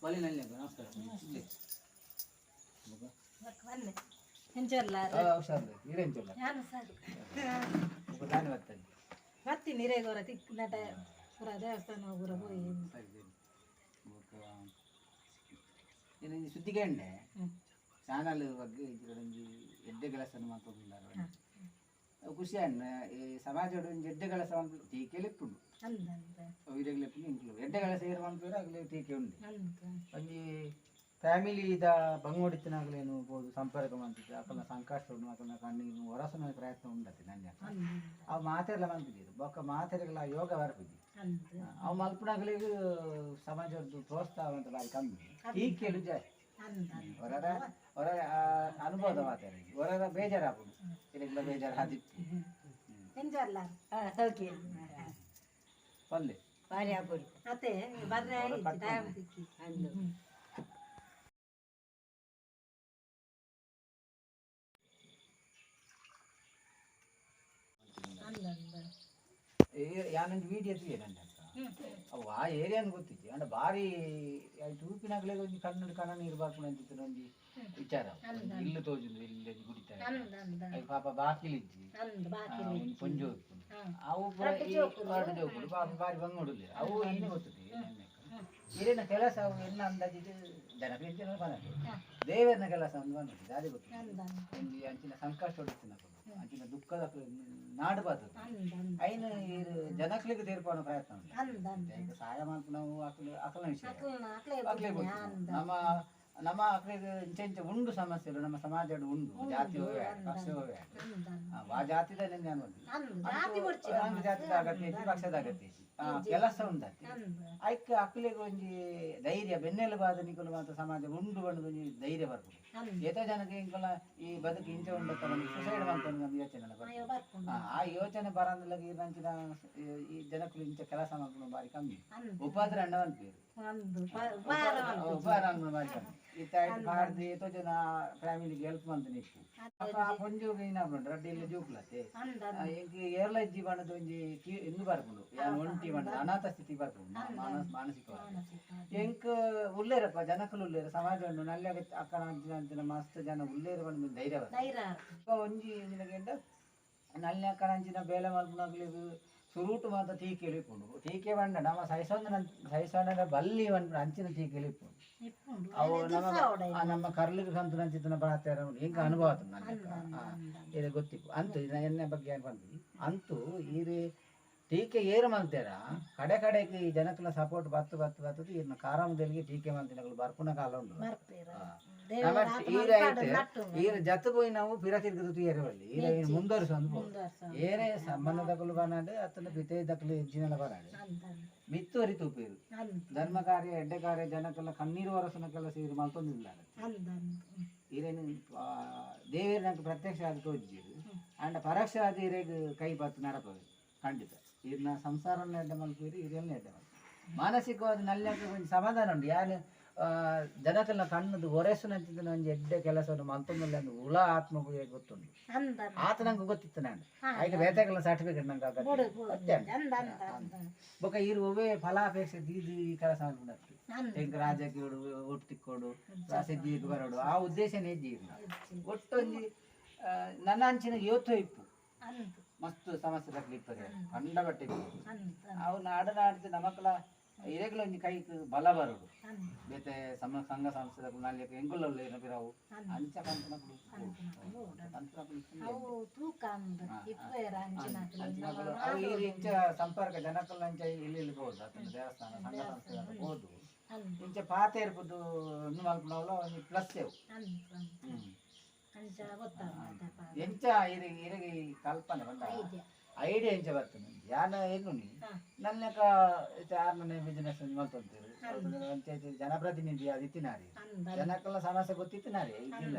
ಬಲೆ ನಲ್ಯ ನಮಸ್ಕಾರ. ಬನ್ನಿ ಎಂಚಲ್ಲ? ಹುಷಾರ್ ನೀರೇಂಚಲ್ಲ? ಯಾನು ಸರ್. ದಾನಿ ಬರ್ತದೆ. ಬತ್ತಿ ನೀರೇಗೋರ ತಿಕ್ ನಟ ಪೂರ ದೇವಸ್ಥಾನ ಪೂರ ಪೋಯಿ. ಸರಿ ಸರಿ. ಬೊಕ ಇನ್ನೊಂದು ಸುದ್ದಿಗೆ ಅಂಡೆ ಚಾನಲ್ ಬಗ್ಗೆ ಒಂಜಿ ಎಡ್ಡೆ ಕೆಲಸ ಮಾತೊಂದುಲ್ಲಾರ, ಅವು ಖುಷಿ ಅಣ್ಣ. ಈ ಸಮಾಜಡ್ ಒಂಜಿ ಎಡ್ಡೆ ಕೆಲಸ ಮನ್ಪುಂಡು, ಟೀಕೆಲು ಇಪ್ಪುಂಡು. ಅಂದ ಅಂದ. ಅವು ಇರೆಗ್ಲ ಇಪ್ಪುಂಡು, ಇಂಕ್ಲು ಎಡ್ಡೆ ಕೆಲಸ ಏರ್ ಮನ್ಪುವೆರ್ ಅಗ್ಲೆ ಟೀಕೆ ಉಂಡು. ಅಂದ. ಒಂಜಿ ಫ್ಯಾಮಿಲಿದ ಬಂಗೋಡಿತ್ತಿನಾಗಲೇನು ಪೋದು ಸಂಪರ್ಕ ಮಂತಿದ್ದು ಅಕಲ್ನ ಸಂಕಷ್ಟ ಉಂಡು, ಅಕಲ್ನ ಕಣ್ಣೀರು ಒರಸುನ ಪ್ರಯತ್ನ ಉಂಡತಿ ನನ್ಯ. ಅಂದ. ಅವು ಮಾತೆರ್ಲ ಮನ್ಪಿದ್ದೀರು, ಬೊಕ್ಕ ಮಾತೆರೆಗ್ಲ ಯೋಗ ಬರ್ಪಿದ್ದಿ. ಅಂದ. ಅವು ಮಲ್ಪುನಾಗಲಿಗೆ ಸಮಾಜದ್ದು ಪ್ರೋತ್ಸಾಹ ಅಂತ ಬಾರಿ ಕಮ್ಮಿ, ಟೀಕೆಲು ಜಾಸ್ತಿ. ಅಂದ. ಹೊರರ ಹೊರ ಅನುಭವದ ಮಾತಾಡಿ ಹೊರರ ಬೇಜಾರಾಪುಂಡು, ಇರೆಗ್ಲ ಬೇಜಾರು ಆದಿಪ್ಪು. ಎಂಚಲ್ಲ? ಸೌಖ್ಯ. ಪಲ್ಲೆ. ಬಾರಿ ಆಪುಂಡು. ಅತ್ತೆ ಬರ್ರೆ ಆಯಿತು ಟೈಮ್ ತಿಕ್ಕಿ. ಅಂದು. ಅಂದ ಅಂದ. ಯಾನೊಂದು ವೀಡಿಯೋ ತೂಯೆ ನನ್ನ. ಅವು ಆ ಏರಿಯಾನ ಗೊತ್ತಿತ್ತು ಅಂಡ ಬಾರಿ ತೂಪಿನಾಗಲೇ ಒಂಜಿ ಕಣ್ಣು ಕಣ್ಣ ನೀರು ಬರ್ಪುಂಡು ಅಂತಿತ್ತು. ಒಂಜಿ ವಿಚಾರ ಅವು. ಒಂಜಿ ಇಲ್ಲು ತೋಜುಂಡು, ಇಲ್ಲಿ ಒಂಜಿ ಗುಡಿತ. ಅಂದ ಅಂದ. ಅವು ಪಾಪ ಬಾಕಿಲಿಜ್ಜಿ. ಅಂದ ಬಾಕಿ. ಒಂಜಿ ಪೊಂಜೋ ಇಪ್ಪುಂಡು. ಅವು ಪೂರ ಈ ರಡ್ಡ್ ಜೋಕುಲು ಪಾಪ ಬಾರಿ ಬಂಗೋಡುಲ್ಲೆರ್. ಅವು ಏನು ಗೊತ್ತಿತ್ತು ಇರೇನ ಕೆಲಸ, ಅವು ಎನ್ನ ಅಂದಾಜಿದ್ದು ಜನಕ್ಕೆ ಎಂಚಿನ ಪನೊಲಿ, ದೇವೆರ್ನ ಕೆಲಸ ಅಂದ್ ಪನೊಲಿ ದಾದೆ ಗೊತ್ತಿತ್ತು. ಅಂದ. ಒಂಜಿ ಅಂಚಿನ ಸಂಕಷ್ಟ ಇತ್ತಿನಕುಲು, ಅಂಚಿನ ದುಃಖದಕುಲು ನಾಡು ಬಾತದೆ. ಅಂದ ಅಂದ. ಐನ್ ಈರ್ ಜನಕ್ಲೆಗ್ ತೀರ್ಪಾವುನ ಪ್ರಯತ್ನ ಉಂಡು. ಅಂದ ಅಂದ. ಈಗ ಸಹಾಯ ಮಲ್ಪುನವು ಅಕ್ಲು ಅಕ್ಲನ ವಿಷಯ. ಅಕ್ಲೆನ ಅಕ್ಲೆ. ಅಕ್ಲೆ ಗೊತ್ತು. ನಮ್ಮ ನಮ್ಮ ಅಕ್ಲೆಗ್ ಇಂಚ ಇಂಚ ಉಂಡು ಸಮಸ್ಯೆಲು ನಮ್ಮ ಸಮಾಜಡ್ ಉಂಡು, ಜಾತಿ ಹೋವೆ ಪಕ್ಷ ಹೋವೆ. ಅಂದ. ಆ ಜಾತಿದ ನಾನು ಅಂದ ಜಾತಿ ಬೊಡ್ಚಿ. ಜಾತಿದ ಅಗತ್ಯ ಇಜ್ಜಿ, ಪಕ್ಷದ ಅಗತ್ಯ ಇಜ್ಜಿ. ಕೆಲಸ ಉಂಡತ್ತೆ. ಅಂದ. ಐಕ್ ಅಕ್ಲೆಗ್ ಒಂಜಿ ಧೈರ್ಯ ಬೆನ್ನೆಲುಬಾದ ನಿಕುಲು ಮಾತ ಸಮಾಜ ಉಂಡು ಪಂಡುದು ಒಂಜಿ ಧೈರ್ಯ ಬರ್ಪುಂಡು. ಅಂದ. ಏತೋ ಜನಕ್ಕೆ ಇಂಕುಲ ಈ ಬದುಕು ಇಂಚ ಉಂಡತ್ತ ಸುಸೈಡ್ ಮಂತೊಂದು ಒಂದು ಯೋಚನೆ ಎಲ್ಲ ಬರ್ಪುಂಡು. ಬರ್ಪುಂಡು. ಆ ಯೋಚನೆ ಬರಂದಿಲ್ಲ. ಈರ್ನಂಚಿನ ಈ ಜನಕುಲು ಇಂಚ ಕೆಲಸ ಮಲ್ಪುನ ಬಾರಿ ಕಮ್ಮಿ. ಅಂದ. ಉಪಾದ್ರ ಅಣ್ಣ ಮನ್ಪೇರು. ಅಂದು ಉಪಹಾರ. ಉಪಹಾರ ಅನ್ಪುನ ಬಾರಿ ಕಮ್ಮಿ. ಇತ್ತೆ ಐಟ್ ಪಾಡ್ದು ಏತೋ ಜನ ಫ್ಯಾಮಿಲಿಗೆ ಹೆಲ್ಪ್ ಮಂತುನ ಇಪ್ಪು. ಅಪ್ಪ ಆ ಪೊಂಜೋಗು ಏನಾಪುಂಡು, ರಡ್ಡ್ ಇಲ್ಲ ಜೋಕುಲತ್ತೆ. ಅಂದ. ಎಂಕ್ ಏರ್ಲ ಇಜ್ಜಿ ಪಂಡುದು ಒಂಜಿ ಇಂದು ಬರ್ಪುಂಡು, ಯಾನ್ ಒಂಟಿ ಪಂಡುದು ಅನಾಥ ಸ್ಥಿತಿ ಬರ್ಪುಂಡು ಮಾನಸಿಕವಾದ್. ಎಂಕ್ ಉಲ್ಲೇರಪ್ಪ ಜನಕುಲು ಉಲ್ಲೇರು, ಸಮಾಜ ಉಂಡು, ನಲ್ಯ ಅಕ್ಕನ ಅಂಚಿನ ಅಂಚಿನ ಮಸ್ತ್ ಜನ ಉಲ್ಲೇರು ಪಂಡುದು ಧೈರ್ಯ ಬರ್ಪುಂಡು. ಧೈರ್ಯ. ಬೊಕ್ಕ ಒಂಜಿ ನಿನಗೆಂಡ ನಲ್ಯ ಅಕ್ಕನ ಅಂಚಿನ ಬೇಲೆ ಮಲ್ಪುನಕ್ಲೆಗ್ ಸುರೂಟು ಮಾತ ಟೀಕೆಲು ಇಪ್ಪುಂಡು. ಟೀಕೆ ಪಂಡ ನಮ ಸಹಿಸೊಂದು ಸಹಿಸೊಂಡ ಬಲ್ಲಿ ಪನ್ಪುನ ಅಂಚಿನ ಟೀಕೆಲು ಇಪ್ಪುಂಡು. ಇಪ್ಪುಂಡು. ಅವು ನಮ್ಮ ನಮ್ಮ ಕರ್ಲಿಗೆ ಸಂತುನಂಚಿತ್ತಿನ ಪ್ರಾತ್ಯಾರ ಉಂಡು. ಎಂಕ್ ಅನುಭವ ಆತುಂಡು ನಲ್ಯಕ್ಕ. ಇದು ಗೊತ್ತಿಪ್ಪು ಅಂತೂ ಇದು ಎನ್ನ ಬಗ್ಗೆ ಏನು ಪನ್ಪಿ ಅಂತೂ ಈರ್ ಟೀಕೆ ಏರು ಮಲ್ತೇರ, ಕಡೆ ಕಡೆಗೆ ಈ ಜನಕ್ಲ ಸಪೋರ್ಟ್ ಬತ್ತು ಬತ್ತು ಬತ್ತದು ಈರ್ನ ಕಾರಾಮದಲ್ಲಿಗೆ ಟೀಕೆ ಮಲ್ತಿನಕುಲು ಬರ್ಪುನ ಕಾಲ ಉಂಡು. ಬರ್ಪೇರ. ನಮ್ಮ ಈರ ಐತೆ ಈರ ಜತ್ತು ಪೋಯಿ ನಾವು ಪಿರ ತಿರ್ಗದು ತೂಯರೆ ಬಲ್ಲಿ. ಈರ ಈರ್ ಮುಂದುವರಿಸೊಂದು ಪೋಡು. ಏರೇ ಸಂಬಂಧದಕುಲು ಬನಾಡು ಅತ್ತಂಡ ಪಿತೇದಕುಲು ಎಂಚಿನೆಲ ಬನಾಡು, ಮಿತ್ತುವರಿ ತೂಪೇರು. ಅಂದ. ಧರ್ಮ ಕಾರ್ಯ ಎಡ್ಡೆ ಕಾರ್ಯ ಜನಕ್ಕೆಲ್ಲ ಕಣ್ಣೀರು ಒರಸುನ ಕೆಲಸ ಈರು ಮಲ್ತೊಂದಿಲ್ಲ. ಅಂದ ಅಂದ. ಈರೇನು ದೇವೇರು ನಂಗೆ ಪ್ರತ್ಯಕ್ಷ ಆದ ತೋಜಿರು ಅಂಡ ಪರೋಕ್ಷ ಆದ ಈರೆಗ್ ಕೈ ಪತ್ತು ನಡಪದು ಖಂಡಿತ. ಈರ್ನ ಸಂಸಾರನ ಎಡ್ಡೆ ಮಲ್ಪೀರು, ಈರೆಲ್ಲ ಎಡ್ಡೆ ಮಲ್ಪೀರು. ಮಾನಸಿಕವಾದ ನಲ್ಯಕ್ಕೆ ಒಂಜಿ ಸಮಾಧಾನ ಉಂಡು. ಯಾನ್ ಜನಕಲ್ನ ಕಣ್ಣದು ಒರೆಸುನಂಚಿನ ಒಂಜಿ ಎಡ್ಡೆ ಕೆಲಸವನ್ನು ಮಲ್ತೊಂದುಲ್ಲ ಅಂದ್ ಉಳ ಆತ್ಮಗೂ ಗೊತ್ತುಂಡು. ಅಂದ. ಆತ ನಂಗೆ ಗೊತ್ತಿತ್ತು. ನಾನು ಐಕೆ ಬೇತೆಗಳ ಸರ್ಟಿಫಿಕೇಟ್ ನಂಗೆ ಅಗತ್ಯ ಅತ್ತೆ. ಅಂದ ಅಂದ ಅಂದ. ಬೊಕ ಈರು ಒವ್ವೇ ಫಲಾಪೇಕ್ಷೆ ದೀದಿ ಈ ಕೆಲಸ ಮಲ್ಪುನತ್ತು. ಅಂದ. ಎಂಕ್ ರಾಜಕೀಯಡು ಒಟ್ಟು ತಿಕ್ಕೋಡು ಸಿದ್ಧಿಗೆ ಬರೋಡು ಆ ಉದ್ದೇಶನೇ ಇಜ್ಜಿ ಈರ್ನ. ಒಟ್ಟೊಂಜಿ ನನ್ನ ಅಂಚಿನ ಯೋಥ ಇಪ್ಪು. ಅಂದ. ಮಸ್ತ್ ಸಮಸ್ಯೆ ತಕ್ಲಿಪ್ಪದೆ ಕಂಡಬಟ್ಟೆ ಇಪ್ಪು. ಅಂದ. ಅವು ನಾಡು ನಾಡ್ದು ನಮಕ್ಲ ಇರೆಗ್ಲ ಒಂಜಿ ಕೈಕ್ ಬಲ ಬರೋಡು. ಅಂದ. ಬೇತೆ ಸಮ ಸಂಘ ಸಂಸ್ಥೆದಕುಲು ನಾಲ್ಕು ಎಂಕುಲಲ್ಲ ಏನ ಪಿರವು ಅಂಚ ಪನ್ಪುನಕುಲು ಪನ್ಪುನಕುಲು ಇಪ್ಪುಂಡು. ಅವು ತೂಕ ಅಂದ ಇಪ್ಪೇರ ಅಂಚಿನಕುಲು. ಅಂಚಿನಕುಲು ಅವು ಈರ್ ಇಂಚ ಸಂಪರ್ಕ ಜನಕುಲು ಅಂಚ ಇಲ್ಲಿ ಇಲ್ಲಿ ಪೋದು ಅತ್ತಂಡ ದೇವಸ್ಥಾನ ಸಂಘ ಸಂಸ್ಥೆ ಪೋದು ಅಂದ. ಇಂಚ ಪಾತೆರ್ಪುದು ಉಂದು ಮಲ್ಪುನವುಲ ಒಂಜಿ ಪ್ಲಸ್ ಅವು. ಅಂದ ಅಂದ. ಅಂಚ ಗೊತ್ತಾಗ್ತದಪ್ಪ. ಎಂಚ ಇರೆಗ್ ಇರೆಗ್ ಈ ಕಲ್ಪನೆ ಪಂಡ ಐಡಿಯಾ ಎಂಚ ಬರ್ತದೆ? ಯಾನ ಎನ್ನುನಿ ನನ್ನಕ ಆರ್ನನೆ ಬಿಸಿನೆಸ್ ಮಲ್ತೊಂತೇರು ಅಂಚ ಜನಪ್ರತಿನಿಧಿ ಆದಿತ್ತಿನಾರಿ ಅಂದ. ಜನಕ್ಕೆಲ್ಲ ಸಮಸ್ಯೆ ಗೊತ್ತಿತ್ತಿನಾರಿ ಇದ್ದಿಲ್ಲ.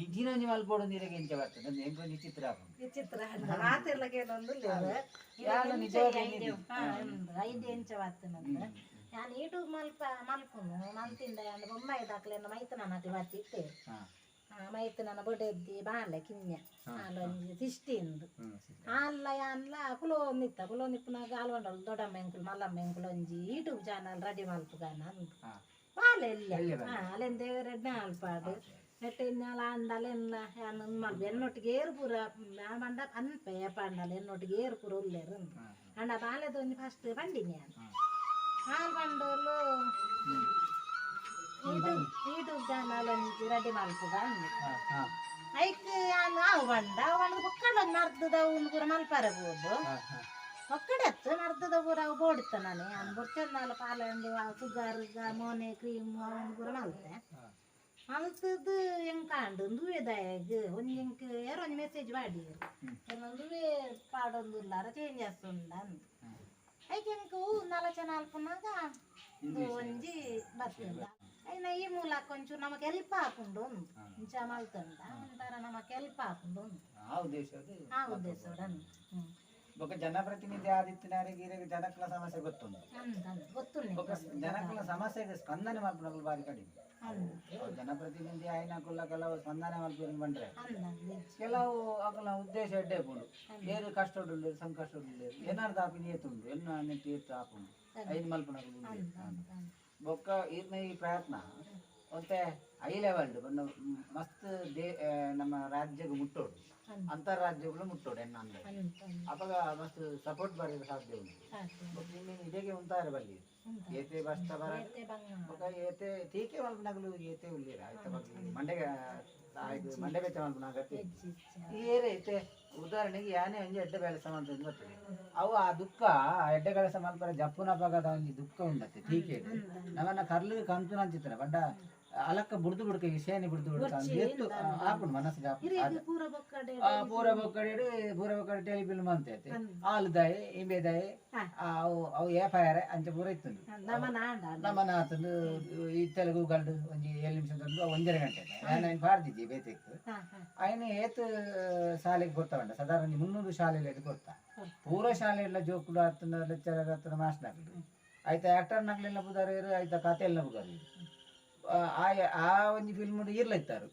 ಇಜ್ಜಿನ ಒಂಜಿ ಮಲ್ಪೊಡು ನೀರಿಗೆ ಎಂಚ ಬರ್ತದೆ ಎಂಕ್ ಒಂಜಿ ಚಿತ್ರ ಆಪುಂಡು. ವಿಚಿತ್ರ ಮಾತೆಲ್ಲ ಕೇಳೊಂದು. ಯಾನ ನಿಜವಾದ ಎನ್ನಿದಿ. ಐಡಿಯಾ ಎಂಚ ಬರ್ತದಂತ ಯಾನ್ ಯೂಟ್ಯೂಬ್ ಮಲ್ಪ ಮಲ್ಪುನು ಮಲ್ತಿಂದ ಯಾನ್ ಬೊಮ್ಮಾಯಿ ದಾಕ್ಲೆನ ಮೈತನ ಬತ್ತಿ ಇತ್ತೇರು. ಮೈತನನ ಬೊಡೆದ್ದಿ ಬಾಲೆ ಕಿನ್ಯ ಆಲೊಂಜಿ ತಿಷ್ಟಿಂದು. ಆಲ್ಲ ಯಾನ್ಲ ಕುಲೋಂದಿತ್ತ ಕುಲೋಂದಿಪ್ಪುನಾಗ ಆಲ್ವಂಡಲ್ ದೊಡ್ಡಮ್ಮ ಎಂಕುಲು ಮಲ್ಲಮ್ಮ ಎಂಕುಲು ಒಂಜಿ ಯೂಟ್ಯೂಬ್ ಚಾನಲ್ ರೆಡಿ ಮಲ್ಪುಗಾನ ಅಂದ್. ಬಾಲೆ ಇಲ್ಲ. ಎಲ್ಯ ಬಾಲೆ. ಅಲೆನ್ ದೇವರೆಡ್ನ ಅಲ್ಪಾಡು ನೆಟ್ಟಿನಾಲ ಅಂಡಲೆಲ್ಲ ಮಲ್ಪು ಎನ್ನೊಟ್ಟಿಗೆ ಏರು ಪೂರ ಮಂಡ ಅನ್ಪೆ ಪಂಡಲ ಎನ್ನೊಟ್ಟಿಗೆ ಏರು ಪೂರ ಉಲ್ಲೇರು ಅಂಡ ಬಾಲೆದ ಒಂಜಿ ಫಸ್ಟ್ ಪಂಡಿನಿ ಯಾನ್. ಹಾಲ್ ಪಂಡೋಲು ಯೂಟ್ಯೂಬ್ ಯೂಟ್ಯೂಬ್ ಚಾನಲ್ ಒಂಜಿ ರೆಡಿ ಮಲ್ಪುಗ ಅಂದ್. ಹಾ ಹಾ ಐಕ್ ಯಾನ್ ಆವು ಪಂಡ ಅವು ಪಂಡ ಬೊಕ್ಕಡ ಒಂಜಿ ಮರ್ದದ ಒಂದು ಪೂರ ಮಲ್ಪರೆ ಬೋದು. ಹಾ ಹಾ ಒಕ್ಕಡೆ ಅತ್ತು ಮರ್ದದ ಪೂರ ಅವು ಬೋಡಿತ್ತ ನಾನು ಯಾನ್ ಬೊಡ್ಚಂದಾಲ ಪಾಲಂಡು ಆ ಸುಗರ್ ಮೋನೆ ಕ್ರೀಮ್ ಅವನು ಪೂರ ಮಲ್ತೆ. ಮಲ್ತದ್ದು ಎಂಕಾಂಡ್ ದುವೆ ದಾಯಗ್ ಒಂಜಿ ಎಂಕ್ ಏರೋ ಒಂಜಿ ಮೆಸೇಜ್ ಪಾಡಿಯೆರ್ ದುವೆ ಪಾಡೊಂದುಲ್ಲಾರ ಚೇಂಜಸ್ ಉಂಡ ಅಂದ್. ಐಕ್ ಎಂಕ್ ಹೂ ನಲಚನ ಅಲ್ಪುನಗ ಉಂದು ಒಂಜಿ ಬರ್ತದ ಐನ ಈ ಮೂಲಕ ಒಂಚೂರು ನಮಕ್ ಹೆಲ್ಪ್ ಆಪುಂಡು ಅಂದ್. ಇಂಚ ಮಲ್ತುಂಡ ಒಂಥರ ನಮಕ್ ಹೆಲ್ಪ್ ಆಪುಂಡು ಅಂದ್. ಆ ಉದ್ದೇಶದ ಆ ಉದ್ದೇಶಡ್ ಅಂದ್. ಬೊಕ ಜನಪ್ರತಿನಿಧಿ ಆದಿತ್ತಿನಾರಿಗೆ ಇರೆಗ್ ಜನಕ್ಲ ಸಮಸ್ಯೆ ಗೊತ್ತುಂಡು. ಅಂದ್ ಅಂದ್ ಗೊತ್ತುಂಡು. ಬೊಕ ಜನಕ್ಲ ಸಮಸ್ಯೆಗೆ ಸ್ಪಂದನೆ ಮಲ್ಪುನಕುಲು ಬಾರಿ ಕಡಿಮೆ. ಅಂದ್. ಅವು ಜನಪ್ರತಿನಿಧಿ ಆಯಿನಕುಲ್ಲ ಕೆಲವು ಸ್ಪಂದನೆ ಮಲ್ಪುನ ಬಂದ್ರೆ ಅಂದ್ ಅಂದ್. ಕೆಲವು ಅಕಲ್ನ ಉದ್ದೇಶ ಎಡ್ಡೆ ಇಪ್ಪುಂಡು. ಏರು ಕಷ್ಟಡುಲ್ಲೆರ್ ಸಂಕಷ್ಟಡುಲ್ಲೆರ್ ಏನಾರು ಆಪಿನ ಏತುಂಡು ಎನ್ನ ನೆಟ್ಟ್ ಏತ್ ಆಪುಂಡು ಐನ್ ಮಲ್ಪುನಕುಲು ಉಲ್ಲೆರ್. ಅಂದ್ ಅಂದ್. ಬೊಕ್ಕ ಈರ್ನ ಈ ಪ್ರಯತ್ನ ಒಂತೆ ಹೈ ಲೆವೆಲ್ ಪಂಡ ಮಸ್ತ್ they ನಮ್ಮ ರಾಜ್ಯಗ್ ಮುಟ್ಟೋಡು, ಅಂತಾರಾಜ್ಯಗಳು ಮುಟ್ಟೋಡು ಎನ್ನ ಅಂದಾಜು. ಅಂದ್ ಅಂದ್. ಅಪಗ ಮಸ್ತ್ ಸಪೋರ್ಟ್ ಬರಲು ಸಾಧ್ಯ ಉಂಟು. ಸಾಧ್ಯ. ಬೊಕ್ಕ ನಿನ್ನ ಇದೆಗೆ ಉಂತಾರೆ ಬಲ್ಲಿ ಏತೆ ಬಸ್ತ ಬರ ಏತೆ ಬಂಗ. ಬೊಕ್ಕ ಏತೆ ಟೀಕೆ ಮಲ್ಪುನಕುಲು ಏತೆ ಉಲ್ಲೇರ ಆಯ್ತ ಬಗ್ಗೆ ಮಂಡೆಗೆ ಆಯ್ತು ಮಂಡೆ ಬೆಚ್ಚ ಮಲ್ಪುನ ಅಗತ್ಯ ಇಜ್ಜಿ. ಏರೆ ಇತ್ತೆ ಉದಾಹರಣೆಗೆ ಯಾನೇ ಒಂಜಿ ಎಡ್ಡೆ ಕೆಲಸ ಮಲ್ತಂದು ಬರ್ತದೆ ಅವು ಆ ದುಃಖ ಆ ಎಡ್ಡೆ ಕೆಲಸ ಮಲ್ಪರೆ ಜಪ್ಪುನ ಪಗದ ಒಂಜಿ ದುಃಖ ಉಂಡತ್ತೆ ಟೀಕೆ ನಮ್ಮನ್ನ ಕರ್ಲು ಕಂತು ಅಂಚಿತ್ತನ ಪಂಡ ಅಲಕ್ಕ ಬುಡ್ದು ಬುಡ್ಕ ವಿಷಯನೇ ಬುಡ್ದು ಬುಡ್ಕ ಅಂದ್ ಎತ್ತು ಆಪುಂಡು ಮನಸ್ಸಿಗೆ ಆಪುಂಡು. ಇರೆಗ್ ಪೂರ ಬೊಕ್ಕಡೆ. ಪೂರ ಬೊಕ್ಕಡೆ ಪೂರ ಬೊಕ್ಕಡೆ ಟೆಲಿಫಿಲ್ಮ್ ಅಂತ ಐತೆ ಆಲ್ದಾಯೆ ಇಂಬೆದಾಯೆ ಅವು ಅವು ಏಪಾಯರೆ ಅಂಚ ಪೂರ ಇತ್ತುಂಡು. ನಮನ ಆಂಡ. ನಮನ ಆತಂದು ಈ ತೆಲುಗು ಗಲ್ಡು ಒಂಜಿ 7 ನಿಮಿಷ ತಂದು 1.5 ಗಂಟೆ ನಾನು ಐನ್ ಪಾಡ್ದಿದ್ದೆ ಬೇತೆಕ್. ಹಾ ಹಾ. ಐನ್ ಏತ್ ಶಾಲೆಗೆ ಕೊರ್ತಾ ಉಂಡ ಸಾಧಾರಣ ಒಂಜಿ 300 ಶಾಲೆಯಲ್ಲಿ ಕೊರ್ತಾ ಪೂರ ಶಾಲೆಲ್ಲ ಜೋಕುಲು ಆತನ ಲೆಕ್ಚರರ್ ಆತನ ಮಾಸ್ಟರ್ನಕ್ಲು ಆಯ್ತಾ ಆಕ್ಟರ್ನಕ್ಲೆಲ್ಲ ಬುದಾರೇರು ಆಯ್ತಾ ಕತೆ ಎಲ್ಲ ಬುದಾರೇರು ಆ ಆ ಒಂಜಿ ಫಿಲ್ಮ್ ಇರ್ಲ ಇತ್ತಾರು